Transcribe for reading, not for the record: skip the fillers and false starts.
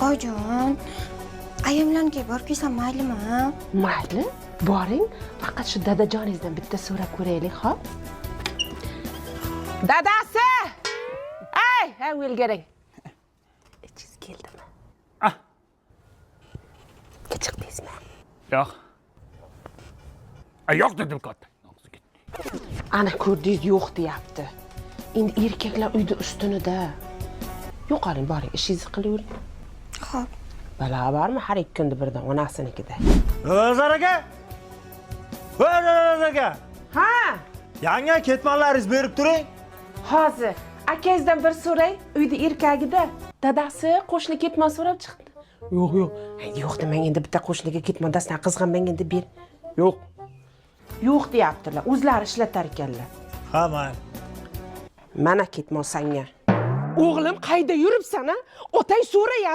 Oyijon, ayamlarnikiga borib kelsam maylimi? Mayli, boring, faqat shu dadajoningizdan bitta so'rab ko'raylik, xo'p? Dadasi! Ey, ha, o'lgaring. Ichingiz keldimi? Ah. Chiqdingizmi? Yo'q. A, yo'q dedim katta. Ana ko'rdingiz, yo'q deyapti. Endi erkaklar uyda ustunida. Yo'qoling, boring, ishingizni qilavering. Xo'p. Balo bormi har 2 kunda birdan onasinikida? Nazar aka! Voy, Nazar aka! Ha, Yanga ketmanlaringizni berib turing. Hozir akangizdan bir so'ray, uyda erkagida. Dadasi, qo'shni ketmon so'rab chiqdi. Yo'q, yo'q. Ay, yo'q demang endi, bitta qo'shniga ketmon dastan qizg'anmang endi, ber. Yo'q. Yo'q deyaptilar. O'zlari ishlatar ekanlar. Ha, mayli. Mana ketmon sanga. O'g'lim, qayda yuribsan, a? Otang so'rayapti.